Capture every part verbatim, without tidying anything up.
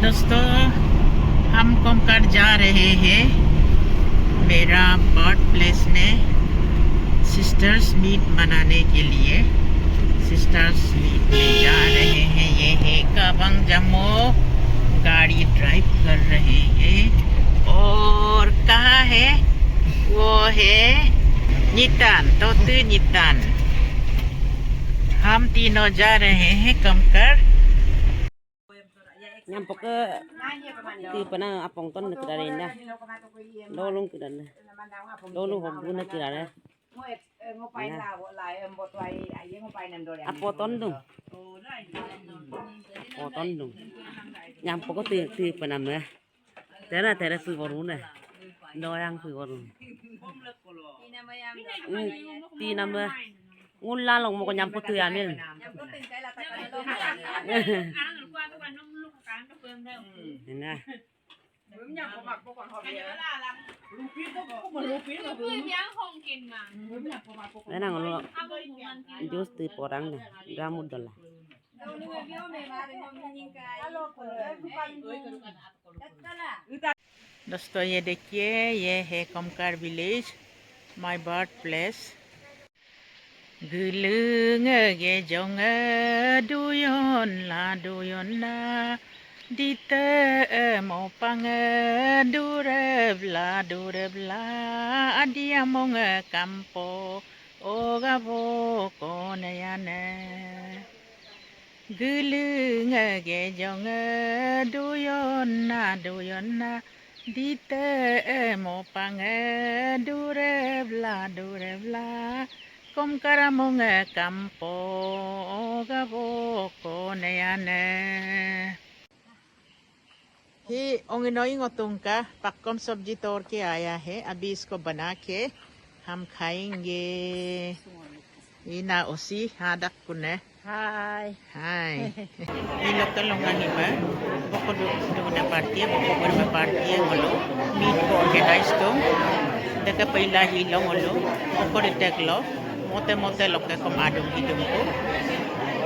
दोस्तों, हम कोमकार जा रहे हैं मेरा बर्थ प्लेस में सिस्टर्स मीट मनाने के लिए। सिस्टर्स मीट में जा रहे हैं। ये है काबांग जामो, गाड़ी ड्राइव कर रहे हैं। और कहाँ है? वो है नितान, तोतू नितान। हम तीनों जा रहे हैं कोमकार। Nyampo ke ti pana apong ton ne kedare na. Dolung kedare. Dolung hok guna kedare. Na. Apo ton dung. Apo ton dung. Nyampo ke ti, ti pana me. Tera, tera pui boru ne. Doyang pui boru. Hmm, ti nama. Ngula long mo ko nyampo tu ya mil. Ina. Ina ngulu. Jus tu porang ne. Gamu dola. दोस्तों, ये देखिए, ये है कोमकार village, my birth place. Gulung ge jong duyon la duyon na, dite mo pang dureb la dureb la, adia mong kampo oga bo kone yane. Gulung ge jong duyon na duyon na, dite mo pang dureb la dureb la, koom karamong kampo oga bo kone yane. Hi, ong ino ingo tungka, pakkom sabji tor ke aaya hai, abhi isko bana ke hum khayenge. Ina osi hadak kune. Hai. Hai. Ilo ke longan ima, boko du, du na party, boko berma party ngolo, meet ko organize tung, deke pailah ilo ngolo, boko de tek lo. Mote mote lokke kom adung hidung ko.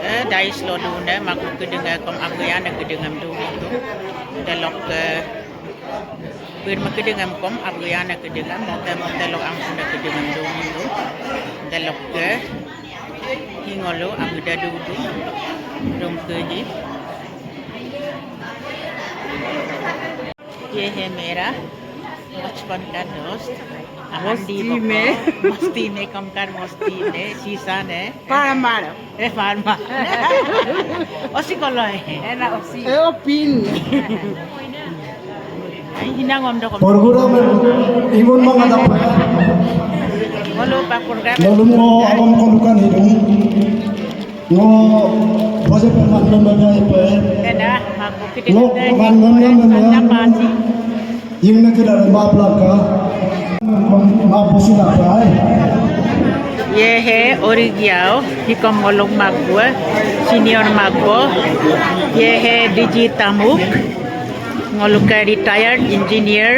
Eh, dais lo dune, maku kedenge kom abeane kedengem dune tu. Delokke, bir me kedengem kom abeane kedengem, mote mote lok angkune kedengem dune tu. Delokke, hingolo, abeda dudu, dum keji. ये है मेरा बचपन का दोस्त, आंधी बस्ती में। बस्ती में, कोमकार बस्ती में, शीशा ने। Farmer. ए, farmer. ओसी को लो है। है ना, ओसी। ए, ओ pin. Ay, hinang om do kom. Program ingon mangada pa. Ngolo pa program. Lalu mo agom ko lukan hidung. Ngo, bose pe man ngam ngam ya pe. Dada, maku kiti. Ngo, man ngam ngam ngam. Anda pati. Yung na kedara map laka. Map bosi laka ai. Ye hai Origiao, hikom ngoluk magbo, senior magbo. Ye hai Diji Tamuk, ngoluke retired engineer.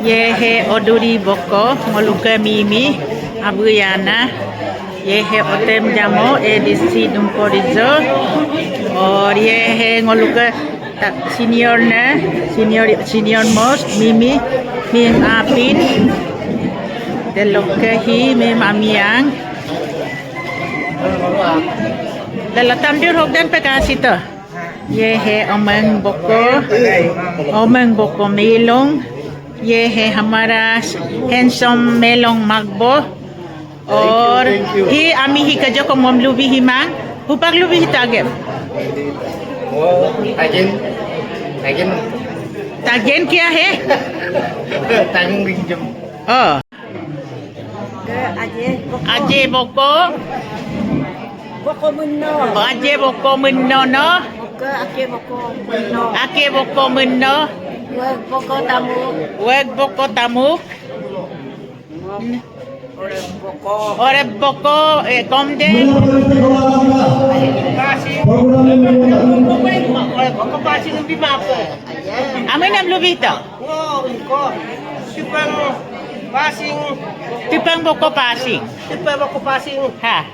Ye hai Oduri Boko, ngoluke Mimi, Abuyana. ये है ओतेम जामो, एडीसी डुम्पोरिजो। और ये है ngoluke ta-, senior ne, senior, senior most, Mimi, Mim Apin. Delokke hi, Mim Amiang. Delo tamdir hokdan pekasito. Ye hai Omeng Boko, Omeng Boko Melong. Ye hai hamara handsome Melong Magbo. Or hi ami hi kajo ko mom lubi hi mang. Hupak lubi hi tagem. Oh, tagen. Tagen. Tagen kya hai? Tagen binjum. Oh. Aje boko. Aje boko. Boko menno. Oh, aje boko menno no. Oke, aje boko menno. Aje boko menno. Wek boko tamu. Wek boko tamu. Ore boko. Ore boko, eh, komde. Pasi. Ore boko pasi nembi mape. Amin am lubita. Ngo, ngo. Tipang pasing. Tipang boko pasing. Tipang boko pasing. Ha.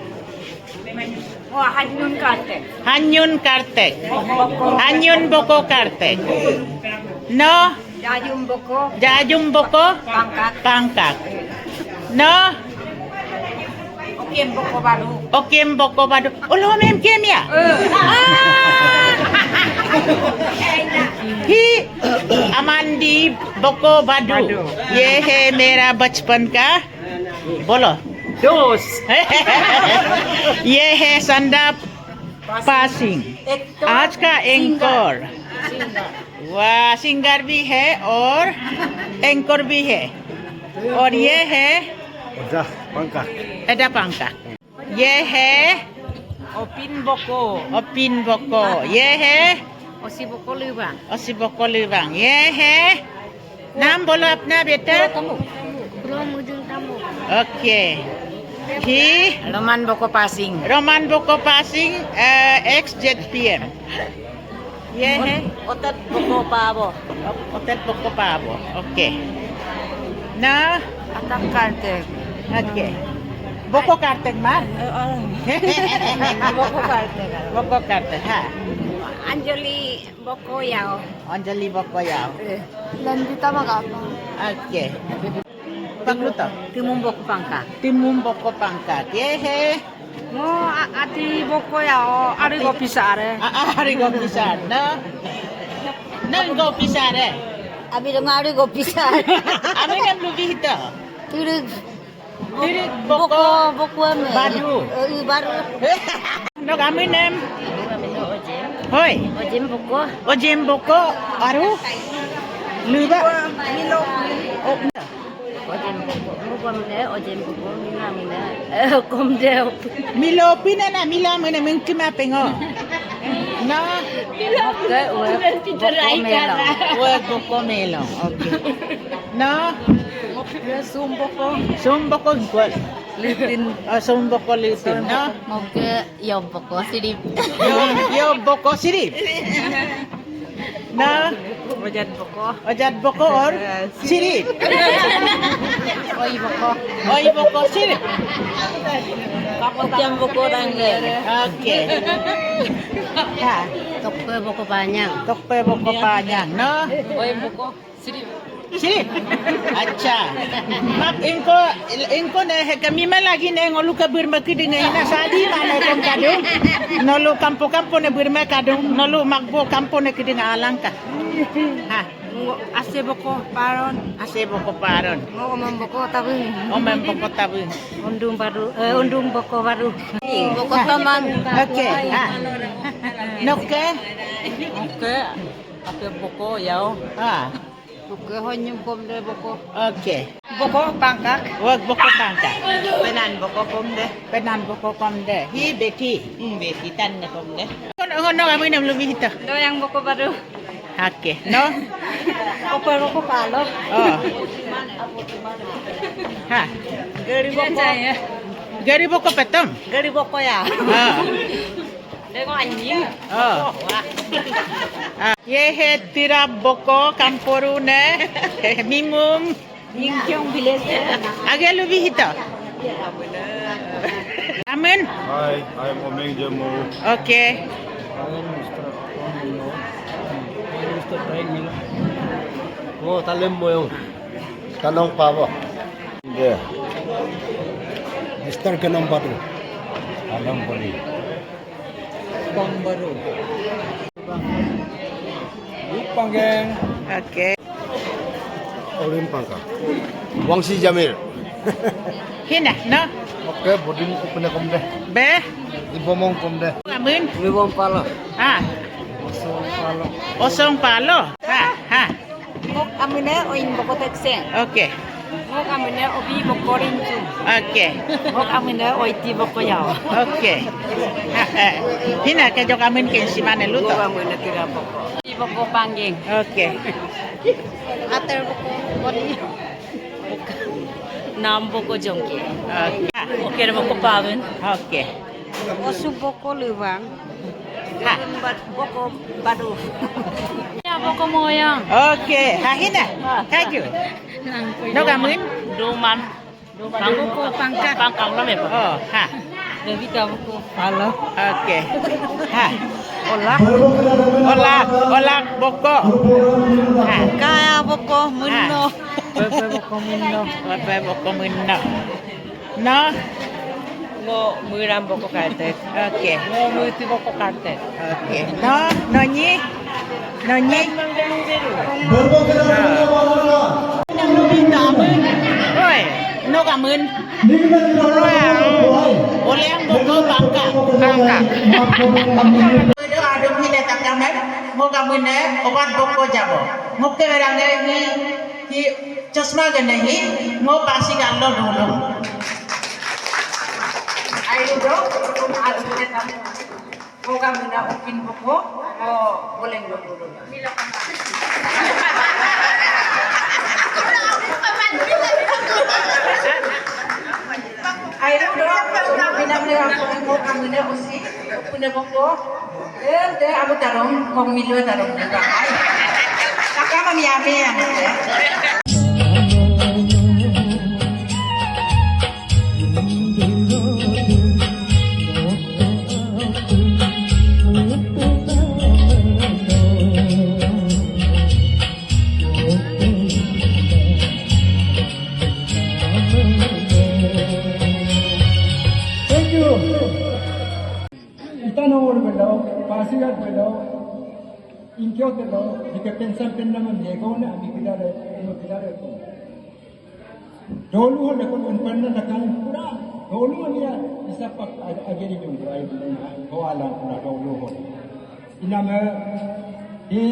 Oh, Hanyun Kartek. Hanyun Kartek. Hanyun boko Kartek. No? Jajum boko. Jajum boko? Pangkak. Pangkak. No? Okem boko baru. Okem boko baru. Olo mem kem ya? Eh. Ah! Hi Amandi boko badu. Badu. ये है मेरा बचपन का, बोलो। दोस्त। ये है संदा पासिंग। Actor, आज का anchor। Singer। वाह, सिंगर भी है और एंकर भी है। और ये है Oda Pangkak। एडा पांका। ये है Opin boko। Opin boko। ये है Osi boko Lubang। Osi boko Lubang। ये है नाम बोलो अपना बेटा। Pulau Ujung Tambuk। Okay. Hi Roman boko Pasing। Roman boko Pasing, x ZPM. ये है Otet boko Pabo। Otet boko Pabo। Okay. ना Atak Kartek। Okay. Boko Kartek, मा? Boko Kartek। Boko Kartek, हाँ। Anjali boko Yao। Anjali boko Yao। Landita Magapa। Okay. पकड़ो तो। Timum boko Pangkak। Timum boko Pangkak। ये है Ngo ati boko Yao, ari go pisare. Ari go pisare, no? No go pisare. Abi dong ari go pisare. Abi kan lubi hito. Turuk. Turuk boko. Boko, boko ame. Baru. Eh, baru. No kami nem. Hoi. Ojim boko. Ojim boko. Aru. Luba. Oh. Ojem boko, milo pine na, mila mene mengkima pengo. No. Oke, we boko melong. We boko melong. Oke. No. Sum boko. Sum boko gol. Litin. Oh, sum boko litin, no. Oke, yo boko sirip. Yo, yo boko sirip. No. Ojat boko. Ojat boko or sirip. Oi boko. Oi boko sirip. Okiam boko dangge. Oke. Ha. Tokpe boko panyang. Tokpe boko panyang, no? Oi boko sirip. Sirip. Acha. Map ingko, ingko ne he kami ma lagi ne ngolu ka birma kidinga ina sadi mane kom kadung. Nolu kampo kampo ne birma kadung. Nolu makbo kampo ne kidinga alangka. Ha. Ngo ase boko paron. Ase boko paron. Ngo omem boko tabung. Omem boko tabung. Undung baru, eh, undung boko baru. Boko taman. Oke. Ha. Noke. Oke. Ape boko Yao. Ha. Boko honyum kom de boko. Oke. Boko Pangkak. Wak boko Pangkak. Penan boko kom de. Penan boko kom de. Hi beti. Hmm, beti tan ne kom de. Kono kono kami nam lubi hito. Doyang boko baru. Oke. No. Opa boko palo. Oh. Ha. Gari boko. Gari boko petom. Gari boko ya. Oh. Dengo anjing. Oh. Wah. Ah, ye he tira boko kamporu ne. Mimum. Yingkiong village. Age lubi hito. Amen. Hi, I am Omeng Jemo. Okay. I am Mister Omeng. I am Mister Taing Mila. Oh, Talem Moyong. Tanong Pabo. Mister Kenong Padu. Tanong Padu. Pangbaru. Pangkeng. Oke. Orim Pangka. Wangsi Jamil. Hina, no? Oke, bodin kupina komde. Be? Ibomong komde. Amin. Ibom palo. Ah. Osong palo. Osong palo. Ha, ha. Ngok amine oin boko tekseng. Oke. Ngok amine obi boko rincu. Oke. Ngok amine oiti boko yao. Oke. Ha, ha. Hina ke jok amin ke simane luto. Ngok amine tira boko. Obi boko pangging. Oke. Ater boko bodi. Nam boko jongke. Oke. Oke, boko pawin. Oke. Osu boko lubang. Ha. Bat boko badu. Ya boko moyang. Oke, ha hina. Kaju. No kamuin? Duman. Boko pangkak. Pangkak lo me. Oh, ha. Devika boko Palo. Oke. Ha. Olak. Olak, Olak boko. Ha. Kaya boko Meno. Ha. Bebe boko Meno. Bebe boko Meno. No? Ngo Miram boko Kate. Oke. Ngo Miti boko Kate. Oke. No, Nonyi? Nonyi? Oi, no kamen. Oleang, oleang boko Bangka. Bangka. Ado, ado hile takamen, ngo kamen, obat boko Jabo. Ngo ke orang ni, ki Chosma gene hi, ngo Pasig alo dulu. Ayo do, alo gene tam. Ngo kamen na ukin boko, ngo boleng lo dulu. Ayo do, pinam le, ngo kamen na usi, pune boko. Eh, de, aku tarong, kong milu tarong. Kakak mami ame yang. Thank you. Itanagar belo, Pasighat belo, ingkyo belo, dike pensan pennama miyegona, ami kidare, ami kidare ko. Dolu hon dekon unpanna dakan pura, dolu amira isapak ageri jung, ai bina, ko alam pura dolu hon. Inama, di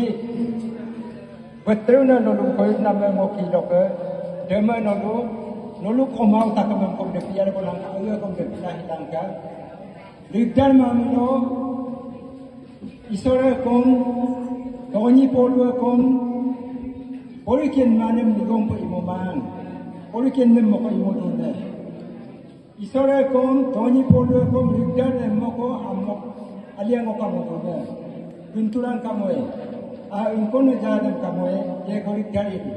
betruna nolu ko inama ngoki doke, dema nolu, nolu komau takam ko de piara ko langka, ayo ko de piara langka. Rikdan mamuno, Isore kon, Donyi Polue kon, Porikin manem nigom po imoman, Porikin nem moko imodune. Isore kon, Donyi Polue kon, Rikdan nem moko amok, aliang oka modune. Gunturan kamoe, a ungkon jadem kamoe, ye ko Rikdan itu.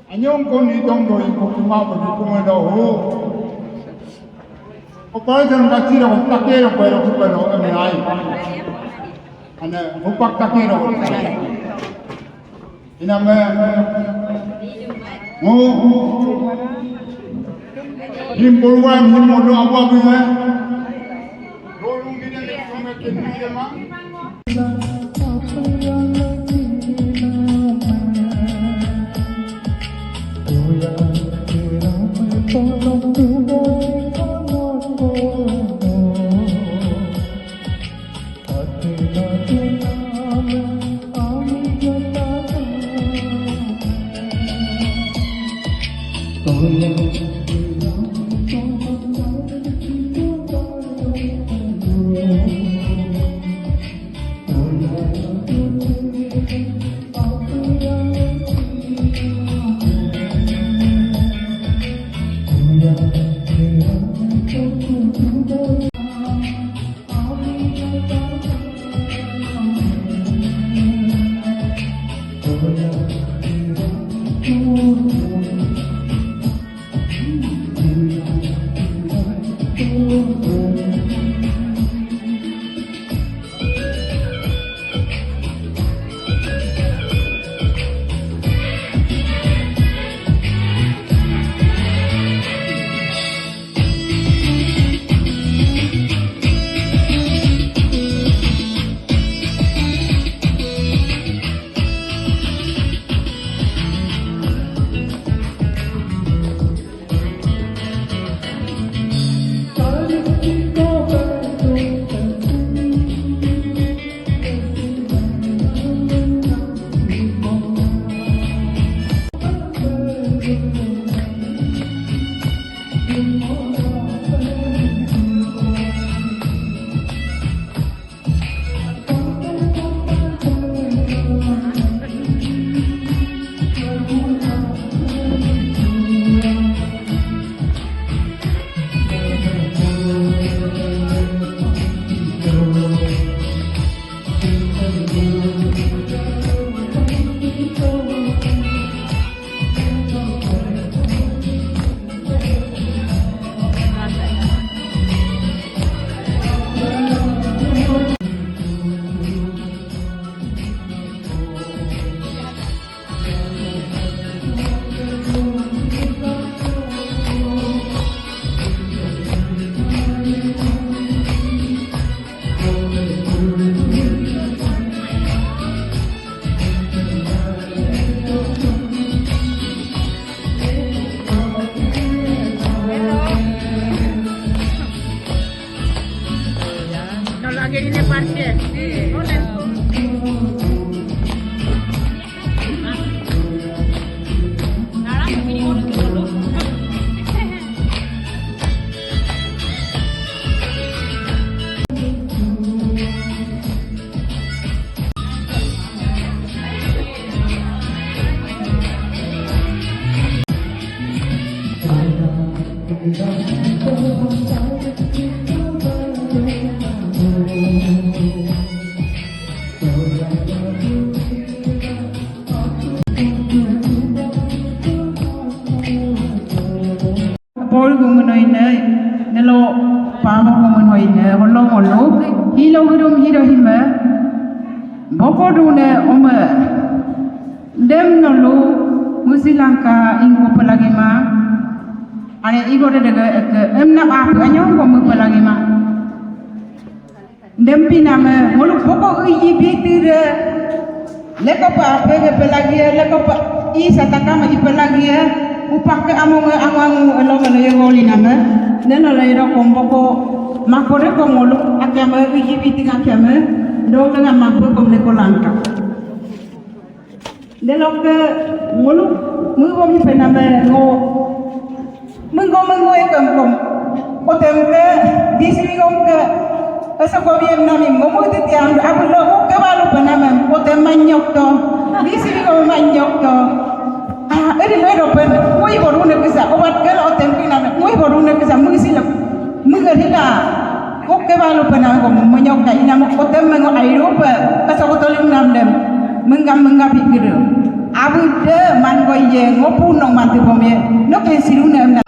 Anyong kon ni dong do iko kuma ko ni kuma do ho. Ko pa jan ka tira ko take ro ko ro ko ro ane ai. Ane ho pak take ro ko. Ina me. Ngo. Him bolwan him modo abu abu ya. Rolung gede ni sungai kini ya ma. Gumenoine, nelo pamo gumenhoine, holo molu, hilo gudum hilo hime, boko dune ome, dem nolu, musi langka ingko pelagima, ane igo de dege eke, emna ape anyong ko me pelagima. Ndempi name ngoluk boko iji bitire. Leko pa ape ge pelagie, leko pa i sataka ma i pelagie. Upak ke amo nge angu angu elo melo ye ngoli name. Neno lo iro kom boko makore kom ngoluk ake ame iji biti ake ame. Dong dengan mampu kom leko langka. Delokke ngoluk mengkom pename ngo mengko mengko ekem kom. Kotem ke disi ngom ke esa ko biem nami ngom ke tiang abu lo ke balu pename kotem manyok to. Disi ngom manyok to. Ah, eri lo ero pen. Ngoi boru ne kesa obat ke lo otem ke name. Ngoi boru ne kesa mengsi lo. Mengeri la. Oke balu pena ko menyok ka ina mo kotem mengo airu pe. Kasa ko tolim nam dem. Menggam menggam pikir. Abu de man ko ye ngopu nong man tu pom ye. No ke siru nem na.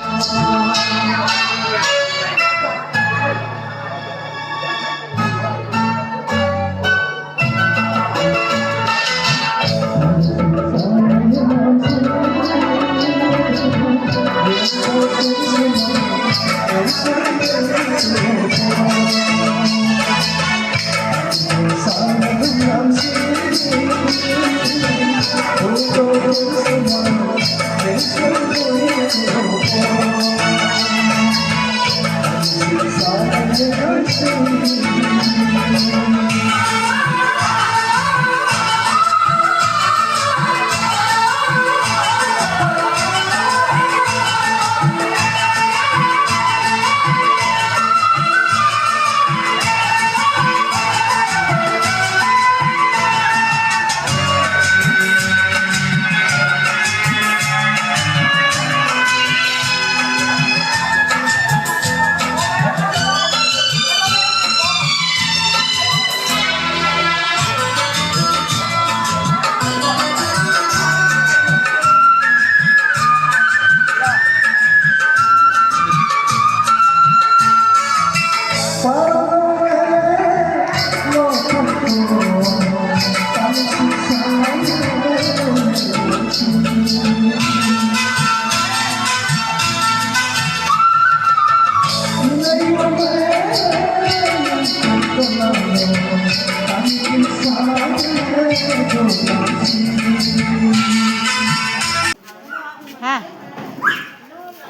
Ha.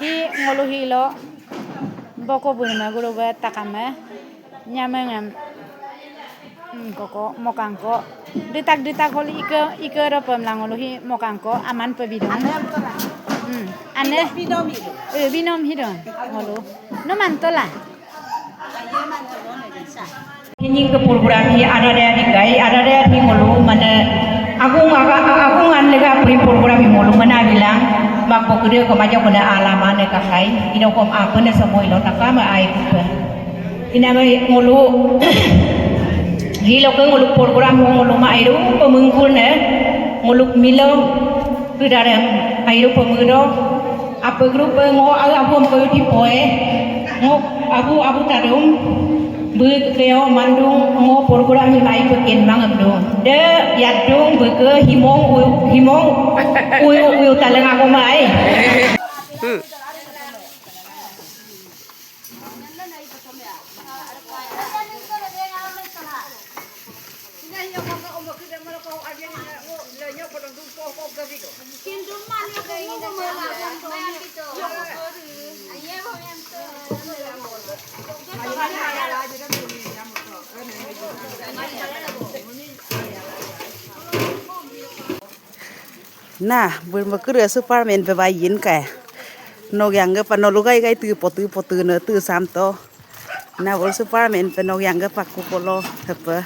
Hi ngolu hilo. Boko bun me guru be takame. Nyamengem. Hmm, koko, mokangko. Ditak, ditak holi ike, ike ropem lang ngolu hi mokangko, aman pe bidong. Hmm, ane. Bidong, bidong. Eh, binom hidong. Ngolu. No mantola. Ini ke program hi ada daya di kai, ada daya di ngolu mane agung aga, agung an lega pri program hi ngolu mane bilang mak bokede ke maja kena alaman ne kakai, ino kom apa ne semua ilo takame ai kupe. Ina mai ngolu, hilo ke ngolu program ngolu ma airu, pemengkul ne, ngolu milo, kedarem airu pemedo, apa grup ngo abu abu di poe, ngo abu abu tadung, be keo mandung, ngo program ni mai pekin mangem dung. De yadung be ke himong u-, himong uyu uyu taleng aku mai. Hmm. Na, bun bakere Superman pe ba yin kai. Nok yang ge pa nolu gai gai tu potu potu ne tu sam to. Na bul Superman pe nok yang ge pa ku polo hepe.